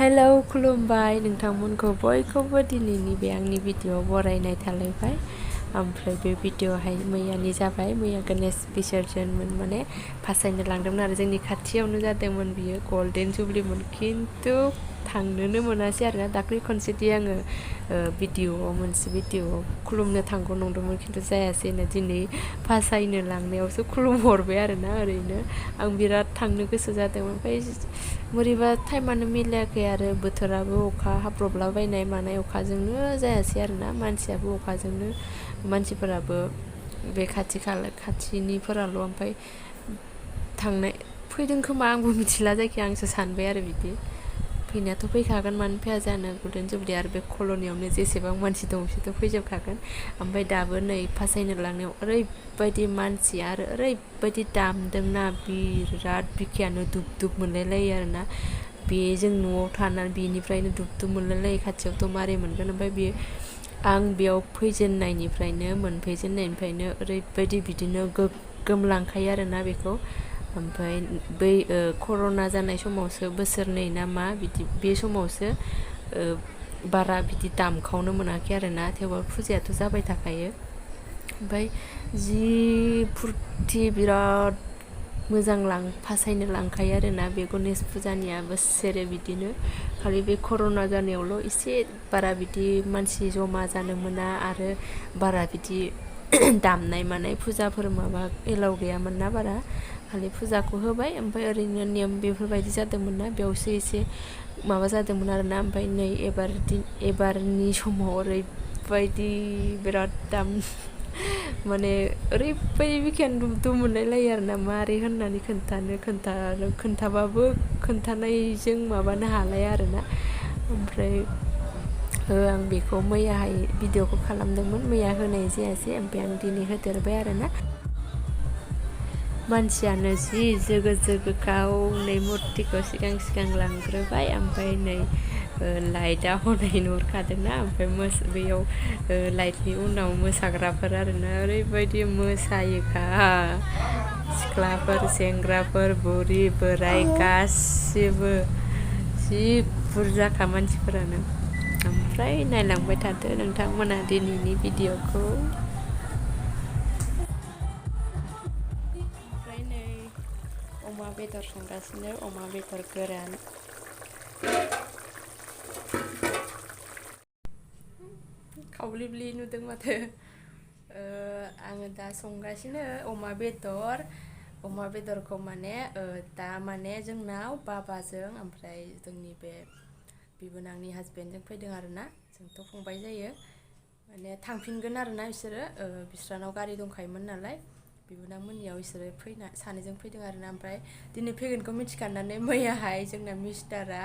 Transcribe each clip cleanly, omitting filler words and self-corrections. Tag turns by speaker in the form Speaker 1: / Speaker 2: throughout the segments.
Speaker 1: Hello खुलुमबाय नोंथांमोनखौ बयखौबो दिनैनि बे आंनि भिडिअ बरायनाय थालायबाय। ओमफ्राय बे भिडिअहाय मैयानि जाबाय। मैया गणेश विसर्जनमोन, माने फासायनो लांदोंमोन आरो जोंनि खाथियावनो जादोंमोन बियो। गल्डेन जुबलिमोन, खिन्थु थांनोनो मोनासै आरोना। दाख्लै खनसेदि आङो मोनसे भिडिअआव खुलुमनो थांगौ नंदोंमोन, खिन्थु जायासैनो। दिनै फासायनो लांनायावसो खुलुमहरबाय आरोना। ओरैनो आं बिराद थांनो गोसो जादोंमोन, ओमफ्राय बोरैबा टाइमानो मिलायाखै आरो बोथोराबो अखा हाब्रबलाबायनाय मानाय, अखाजोंनो जायासै आरोना। मानसियाबो अखाजोंनो, मानसिफोराबो बे खाथिनिफोराल'। ओमफ्राय फैदों खोमा आंबो मिथिला, जायखिया आंसो सानबाय आरो बिदि फैनायाथ' फैखागोन, मानो फैया जानो। गल्डेन जुबलि आरो बे कल'नियावनो जेसेबां मानसि दं बिसोरथ' फैजोबखागोन। ओमफ्राय दाबो नै फासायनो लांनायाव ओरैबायदि मानसि आरो ओरैबायदि दामदोंना, बिराद बिखायानो दुब दुब मोनलायलायो आरोना। बे जों न'आव थानानै बेनिफ्रायनो दुब दुब मोनलायलायो, खाथियावथ' मारै मोनगोन। ओमफ्राय आं बेयाव मोनफैजेननायनिफ्रायनो ओरैबायदि बिदिनो गोमलांखायो आरोना बेखौ। ओमफ्राय बै कर'ना जानाय समावसो, बोसोरनै ना मा बिदि, बे समावसो बारा बिदि दामखावनो मोनाखै आरोना। थेवबाबो फुजायाथ' जाबाय थाखायो। ओमफ्राय जि फुरथि, बिराद मोजां फासायनो लांखायो आरोना बे गणेश फुजानिया बोसोरे बिदिनो। खालि बे कर'ना जानायावल' एसे बारा बिदि मानसि जमा जानो मोना, आरो बारा बिदि दामनाय मानाय फुजाफोर माबा एलाउ गैयामोन ना बारा। खालि फुजाखौ होबाय, ओमफ्राय ओरैनो नेम बेफोरबायदि जादोंमोन ना, बेयावसो एसे माबा जादोंमोन आरोना। ओमफ्राय नै एबारनि समाव ओरैबायदि बिराद दाम, माने ओरैबायदि बिखायानो दुब दुब मोनलायलायो आरोना। मारै होननानै खोन्थाबाबो खोन्थानायजों माबानो हालाया आरोना। ओमफ्राय आं बेखौ मैयाहाय भिडिअखौ खालामदोंमोन, मैया होनाय जायासै। ओमफ्राय आं दिनै होदेरबाय आरोना। मानसियानो जि जोगो जोगोखा, नै मुर्तिखौ सिगां लांग्रोबाय। ओमफ्राय नै लाइटआ हनै नुहुरखादोंना, ओमफ्राय बेयाव लाइटनि उनाव मोसाग्राफोर आरोना, ओरैबायदि मोसायोखा। सिख्लाफोर, सेंग्राफोर, बुरि बोराय गासिबो जि बुरजाखा मानसिफोरानो। ओमफ्राय नायलांबाय थादो नोंथांमोना दिनैनि भिडिअखौ। ओमफ्राय नै अमा बेदर संगासिनो, अमा बेदर गोरान। खावब्लिब्लि नुदों माथो। आङो दा संगासिनो अमा बेदरखौ माने दा माने जोंनाव बाबाजों ओमफ्राय जोंनि बे बिबोनांनि हासबेन्डजों फैदों आरोना। जोंथ' फंबाय जायो, माने थांफिनगोन आरोना बिसोरो। बिस्रानाव गारि दंखायोमोन नालाय, बिबोनांमोननियाव बिसोरो सानैजों फैदों आरोना। ओमफ्राय दिनै फैगोनखौ मिथिखानानै मैयाहाय जोंना मिस्टारा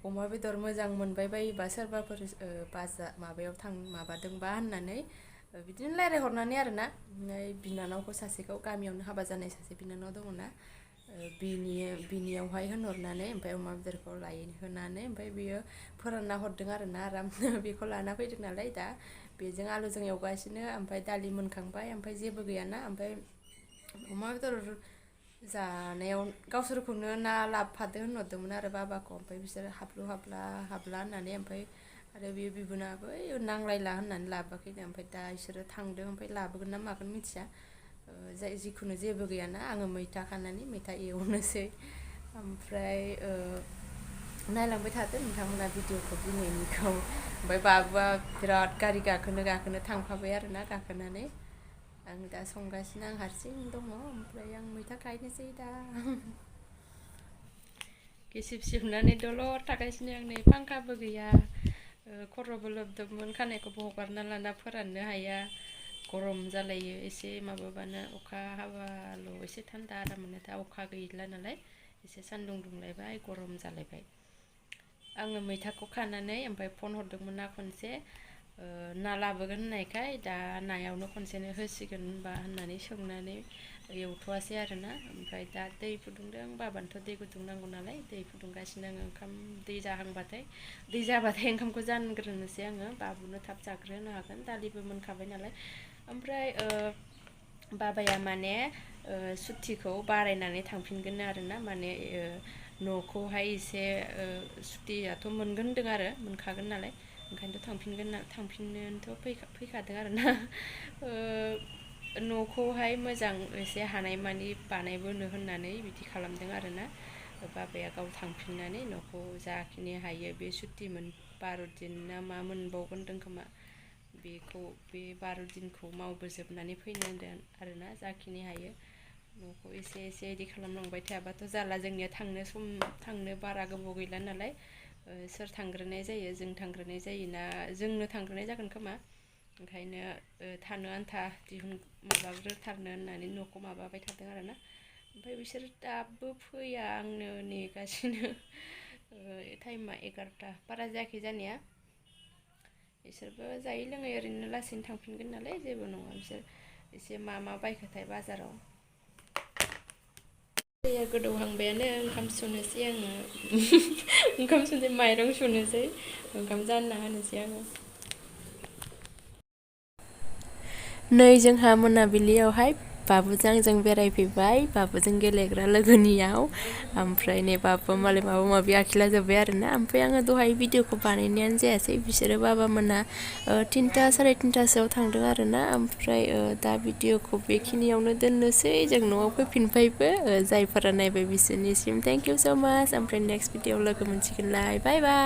Speaker 1: अमा बेदर मोजां मोनबाय बायोबा, सोरबाफोर माबायाव माबादोंबा होननानै बिदिनो रायज्लायहरनानै आरोना। बिनानावखौ सासेखौ, गामियावनो हाबा जानाय सासे बिनानाव दङना, बिनियावहाय होनहरनानै, ओमफ्राय अमा बेदरखौ होनानै, ओमफ्राय बियो फोरानना हरदों आरोना आरामनो। बेखौ लाना फैदों नालाय, दा बेजों आलुजों एवगासिनो। ओमफ्राय दालि मोनखांबाय, ओमफ्राय जेबो गैयाना। ओमफ्राय अमा बेदर जानायाव गावसोरखौनो ना लाबोफादो होनहरदोंमोन आरो बाबाखौ। ओमफ्राय बिसोरो हाबला होननानै, ओमफ्राय आरो बे बिबोनाङाबो नांलायला होननानै लाबोआखैनो। ओमफ्राय दा बिसोरो थांदों, ओमफ्राय लाबोगोन ना मागोन मिथिया। जिखुनु जेबो गैयाना, आङो मैथा खानानै मैथा एवनोसै। ओमफ्राय नायलांबाय थादो नोंथांमोना भिडिअखौ दिनैनिखौ। ओमफ्राय बाबुआ बिराद गारि गाखोनो थांफाबाय आरोना, गाखोनानै। आं दा संगासिनो, आं हारसिं दङ। ओमफ्राय आं मैथा खायनोसै दा। गिसिब सिबनानै दलर थागासिनो आं नै, फांखाबो गैया। खर'बो लोबदोंमोन, खानायखौबो हगारना लाना फोराननो हाया, गरम जालायो एसे माबाबानो। अखा हाबाल' एसे थान्दा आराम मोनो, दा अखा गैला नालाय एसे सान्दुं दुंलायबाय, गरम जालायबाय। आङो मैथाखौ खानानै, ओमफ्राय फन हरदोंमोन ना खनसे, ना लाबोगोन होननायखाय, दा नायावनो खनसेनो होसिगोन होननानै सोंनानै एवथ'वासै आरोना। ओमफ्राय दा दै फुदुंदों, बाबानोथ' दै गुदुं नांगौ नालाय, दै फुदुंगासिनो आङो। दै जाबाथाय ओंखामखौ जानग्रोनोसै आङो, बाबुनो थाब जाग्रोनो हागोन, दालिबो मोनखाबाय नालाय। ओमफ्राय बाबाया माने सुथिखौ बारायनानै थांफिनगोन आरोना, माने न'खौहाय एसे सुटियाथ' मोनगोन होनदों आरो मोनखागोन नालाय ओंखायनोथ' थांफिननोथ' फैखादों आरो ना न'खौहाय मोजां एसे हानायमानि बानायबोनो होननानै बिदि खालामदों आरो ना बाबाया गाव थांफिननानै न'खौ जाखिनि हायो बे सुटि 12 दिन ना मा मोनबावगोन होनदों खोमा बेखौ बे 12 दिनखौ मावबोजोबनानै फैनो होनदों आरो ना जाखिनि हायो न'खौ एसे इदि खालामलांबाय थायाबाथ' जाला जोंनिया थांनो बारा गोबाव गैला नालाय सोर थांग्रोनाय जायो जों थांग्रोनाय जायोना जोंनो थांग्रोनाय जागोन खोमा ओंखायनो थानो आन्था माबाग्रोथारनो होननानै न'खौ माबाबाय थादों आरो ना ओमफ्राय बिसोर दाबो फैया आंनो नेगासिनो टाइमा 11ता बारा जायाखै जानाया बिसोरबो जायै लोङै ओरैनो लासैनो थांफिनगोन नालाय जेबो नङा बिसोर एसे मा बायखोथाय बाजाराव दैया गोदौहांबायानो ओंखाम सुनोसै आङो ओंखाम सुनोसै माइरं सुनोसै ओंखाम जानना होनोसै आङो नै जोंहा मोनाबिलियावहाय बाबुजों आंजों बेरायफैबाय बाबुजों गेलेग्रा लोगोनियाव ओमफ्राय नै बाबुआ मालाय माबा माबि आखिला जोब्बाय आरो ना ओमफ्राय आङो दहाय भिडिअखौ बानायनायानो जायासै बिसोरो बाबा मोना 3ता 3:30सोआव थांदों आरो ना ओमफ्राय दा भिडिअखौ बेखिनियावनो दोननोसै जों न'आव फैफिनबायबो जायफोरा नायबाय बिसोरनिसिम थेंक इउ स' माच ओमफ्राय नेक्स्ट भिडिअआव लोगो मोनसिगोनलाय बाय बाय